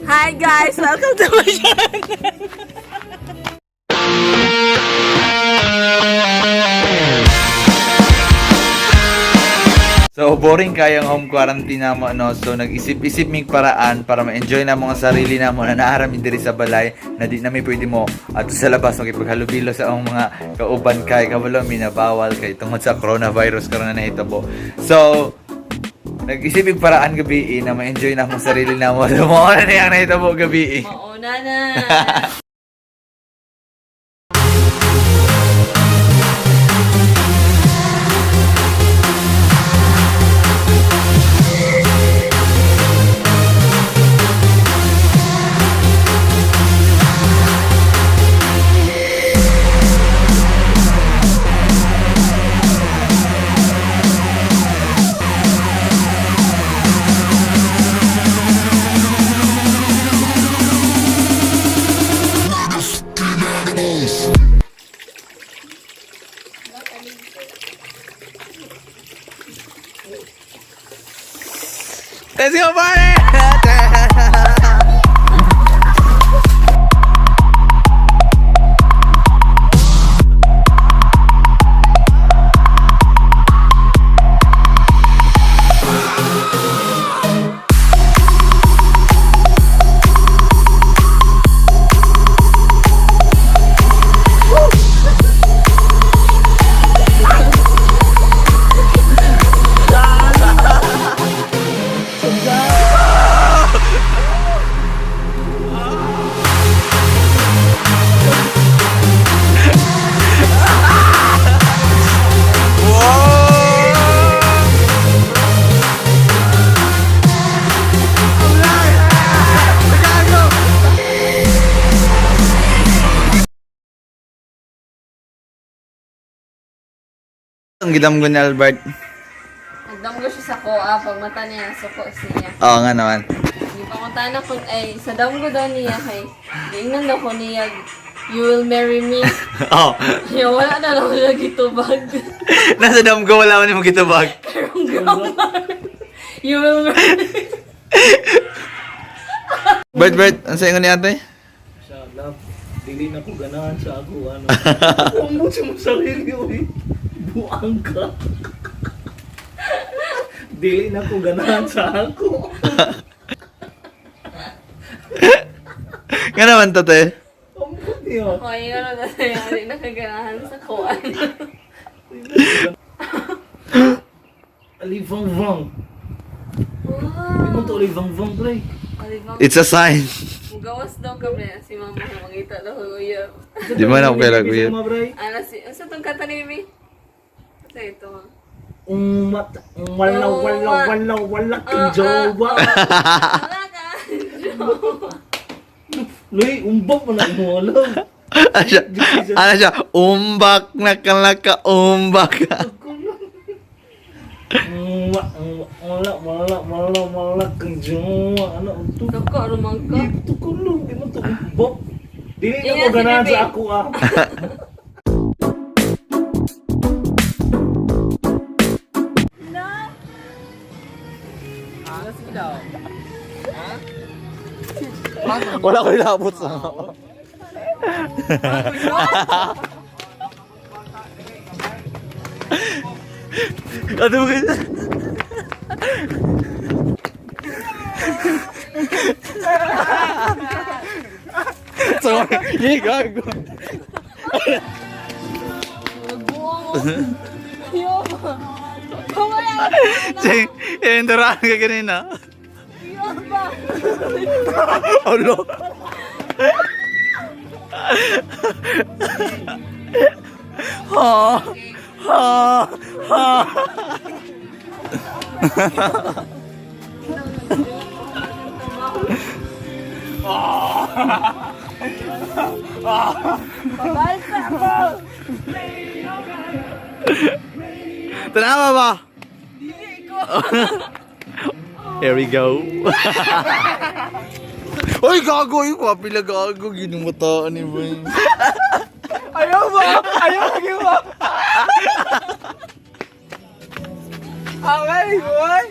Hi guys! Welcome to my channel! So boring kayang home quarantine namo, no. So nag-isip-isip mig paraan para ma-enjoy namo ang sarili namo na naarami diri sa balay na di nami pwede mo ato sa labas makipaghalubilo sa among mga kauban kay kabalo mi na bawal kay tungod sa coronavirus karon na nahitabo. So nag-isip mig paraan gabi na ma-enjoy namo ang sarili namo. So mao na niyang nahitabo gabi. Mauna na! Let's go party! Ang gidam ko ni Albert. Nagdamgo siya sa koa. Pag mata niya, suko siya. Oo nga naman. Hindi pa ko tana kung ay sa damgo daw niya kay giingnan daw ko niya, "You will marry me." Oh. Yo, wala na lang siya gitubag. Nasa dam ko wala man yung gitubag. Karong grammar. "You will marry me." Bert, Bert, ang sayo ni ate? Sa love, dili na ko ganahan sa ako ano. Umot sa mong sarili oy. Buang ka. Dili na ko ganahan sa ako. Nga naman tate. Umot niyo. Ako ay ano na siya, hindi nakaganahan sa koa. Alivang-vang. Di mo to alivang-vang, pre. Alibang, It's a sign. mugawas daw kami si mama na mangita daw ko uyab. Di man ako kailang uyab. Mga pre. Ano si, ano sa tong kanta ni Mimi? Sa ito. Umat, wala, wala, wala, wala kang jowa. Wala ka. Jowa. Luy, umbok mo na mo, love. Ano siya? Ano siya? Umbak na kalaka, umbak. Wala, wala, wala, wala kang jowa. Ano, ito? Suko, rumang ko. Ito ko lang, di mo to umbok. Dili na Ingat ko si ganahan Bebe. sa ako ah. Wala ko inabot sa Ano mo kayo? Sorry, ye gago. Nagbuang ko. Yo. Wala. Cheng, indaraan ka kanina. Yo ba? Alo. Ha. Ha. Ha. Pabalsa ko. Tanawa ba? Dili ko. Here we go. Uy, gago! Uy, papila gago. Ginumataan ni boy. Ayaw ba? Ayaw lagi ba? Okay, boy.